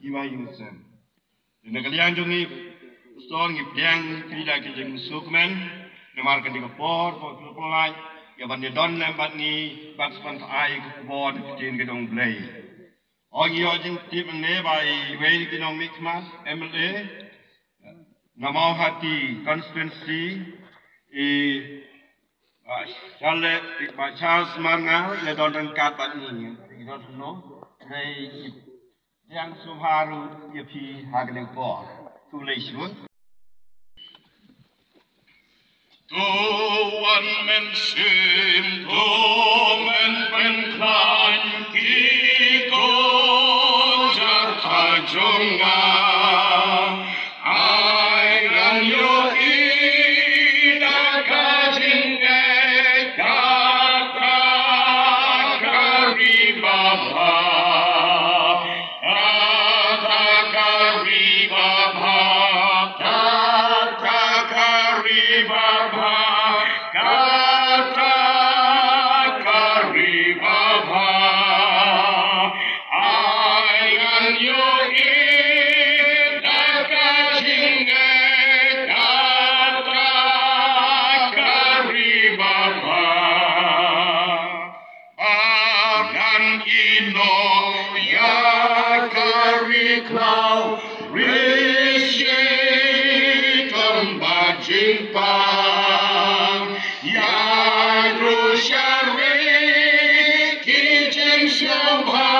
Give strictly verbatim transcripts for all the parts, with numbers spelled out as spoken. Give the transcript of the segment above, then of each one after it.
Iwa Yusem. Na ka liang jong ngi, Pastor, ngi pdiang ïa phi da ka jingsngewkmen namar kane ka por ba phi la pynlait ïa ban ïadon lem bad ngi bad sa ban ai ka khubor da ka ktien ka jong U Blei. Ong ïa jingtip ne ba iwei ki nongmihkhmat M L A na Mawhati constituency, i, ah, Charles, i, ba Charles Marngar, i la don ryngkat bad ngi. I don hano, dei i pdiang sngewbha ruh ïa phi ha kane ka por. Khublei shibun. To wan mynsiem, to men pynkhlaiñ ki kjat ka jong nga. Ai ngan ïohi da ka jingngeit kata ka ri babha. Kata ka ri babha, kata ka ri babha, kata ka ri babha. Ai ngan ïohi da ka jingngeit kata ka ri babha. Ba ngan ïehnoh ïa ka ri khlaw ri shitom bad jingpang. Ïa ruh sha ri ki jingsngewbha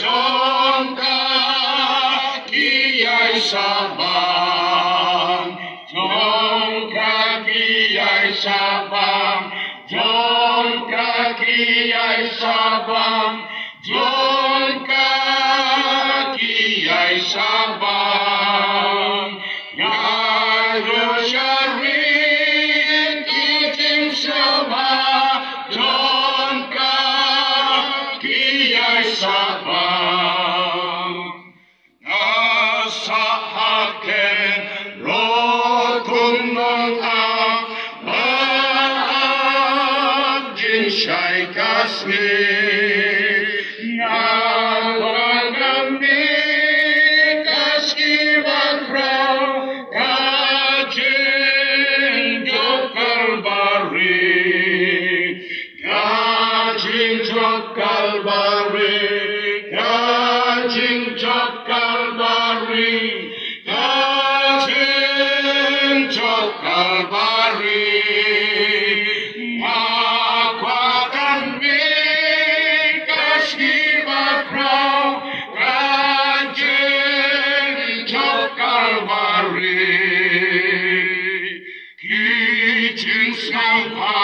jong ka ki ïai sah bam. Jong ka ki ïai sah bam, jong ka ki ïai sah bam, jong ka ki ïai sah bam. Ïa ruh sha ri ki jingsngewbha, jong ka ki ïai sah bam. Nga sah ha kynroh kum nongap ba ap jingshai ka sngi. Nga kwah ban mih ka sngi bakhraw ka jingjop Kalbari. Ka jingjop Kalbari, ka jingjop Kalbari, ka jingjop Kalbari. Nga kwah kan mih ka sngi bakhraw, ka jingjop Kalbari. Ki jingsngewbha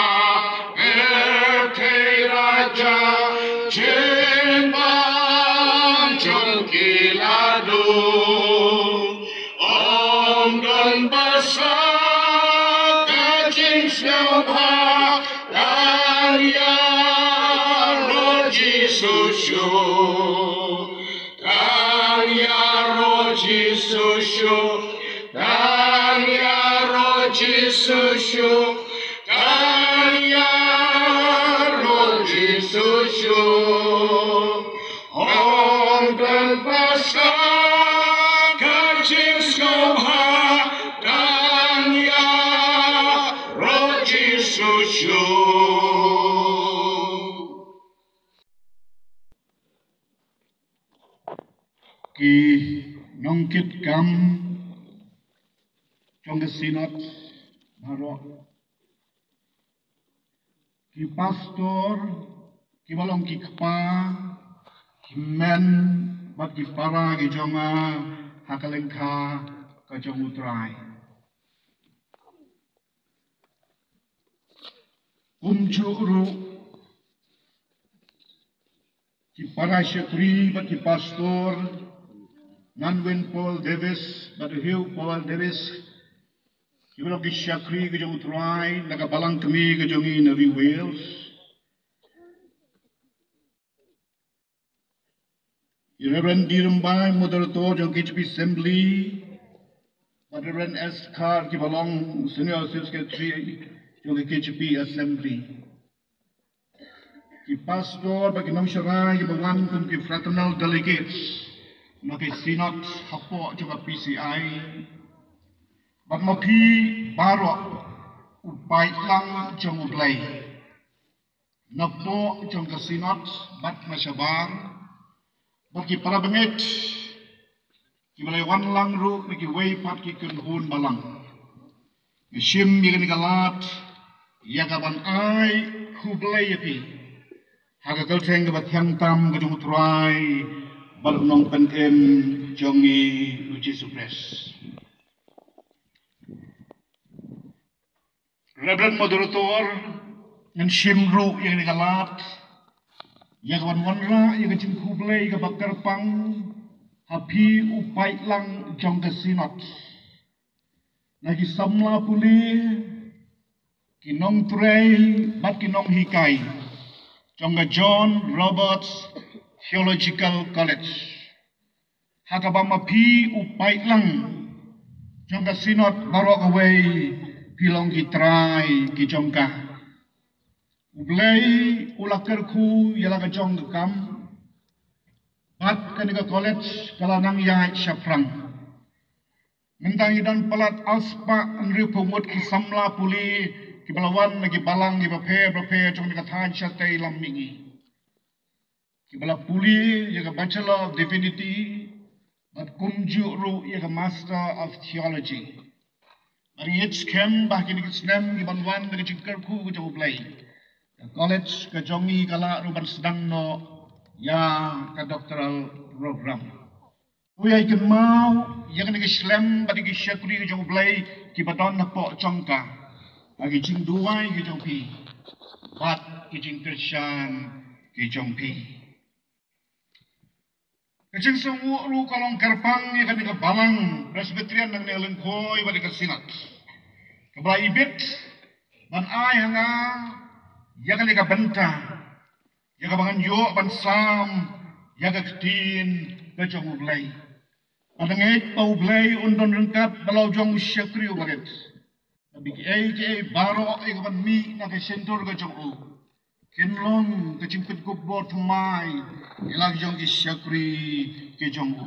pyrthei la jah, jingbam jong ki la dum. Ym don ba sah ka jingsngewbha, tang ïaroh Jisu shuh. Tang ïaroh Jisu shuh, tang ïaroh Jisu shuh, tang ïaroh Jisu shuh. Ym don ba sah ka jingsngewbha, tang ïaroh Jisu shuh. Ki nongkitkam jong ka Synod baroh, ki pastor, kiba long ki kpa, ki hynmen bad ki para ki jong nga ha ka lyngkha ka jong U Trai. Kumjuh ruh ki para shakri bad ki pastor, Nanwin Paul Davis bad Hugh Paul Davis, kiba long ki shakri ka jong U Trai na ka balang kmie ka jong ngi na ri Wales. I Reverend D Rymbai, Moderator jong K J P Assembly, bad Reverend S Khar, kiba long Senior Associate Secretary jong K J P Assembly. Ki pastor bad ki nongsharai kiba wan kum ki fraternal delegates. na ki synod hapoh jong ka P C I, bad ma phi baroh u paidlang jong U Blei napoh jong ka synod bad na shabar, bad ki para bangeit kiba la wan lang ruh na kiwei pat ki kynhun balang. Ngi shim ïa kane ka lad ïa kaban ai khublei ïa phi ha ka kyrteng kaba thiang tam ka jong U Trai bad U Nongpynim jong ngi, U Jisu Khrist. Reverend Moderator, ngan shim ruh ïa kane ka lad ïa kaban wanrah ïa ka jingkhublei kaba kyrpang ha phi u paidlang jong ka synod, na ki samla pule, ki nongtrei bad ki nonghikai jong ka John Roberts Theological College, ha kaba ma phi u paidlang jong ka synod baroh kawei phi long ki trai ki jong ka. U Blei u la kyrkhu ïa la ka jong ka kam, bad kane ka college ka la nang ïaid shaphrang. Mynta ngi don palat arspah hynriewphew ngut ki samla pule kiba la wan na ki balang kiba pher bapher jong ka thaiñ shatei lam mihngi, kiba la pule ïa ka Bachelor of Divinity bad kumjuh ruh ïa ka Master of Theology. Bad ngi ngeit skhem ba ha kine ki snem kiban wan, da ka jingkyrkhu ka jong U Blei, ka college ka jong ngi ka lah ruh ban sdang noh ïa ka doctoral program. Ngi ai kynmaw ïa kane ka shlem bad ïa ki shakri ka jong U Blei kiba don hapoh jong ka, ha ki jingduwai ki jong phi bad ki jingkyrshan ki jong phi. Ka jingsngewnguh ruh ka long kyrpang ïa kane ka balang Presbyterian, na kane ka lyngkhoi bad ïa ka synod, kaba la ibit ban ai ha nga ïa kane ka bynta, ïa kaba ngan ïoh ban sam ïa ka ktien ka jong U Blei. Bad nga ngeit ba U Blei un don ryngkat bad la u jong u shakri uba rit. Bad kiei kiei baroh ïa kaban mih na ka shyntur ka jong u kin long ka jingpynkup bor thymmai ïa la ki jong ki shakri ki jong u.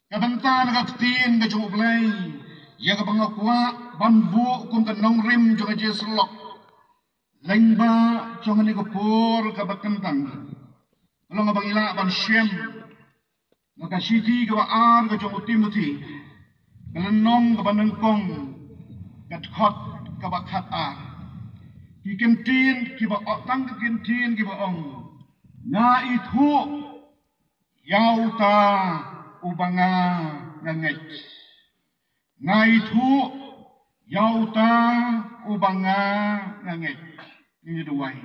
Ka bynta na ka ktien ka jong U Blei, ïa kaba nga kwah ban buh kum ka nongrim jong ka jingsyllok lyngba jong kane ka por kaba kyntang, ka long kaba ngi lah ban shem na ka shithi kaba ar ka jong u Timothi, ka lynnong kaba nyngkong, ka dkhot kaba khatar. Ki kyntien kiba ong, tang ki kyntien kiba ong: Nga ithuh ïa uta uba nga, nga ngeit. Nga ithuh ïa uta uba nga, nga ngeit. Ngin ïa duwai.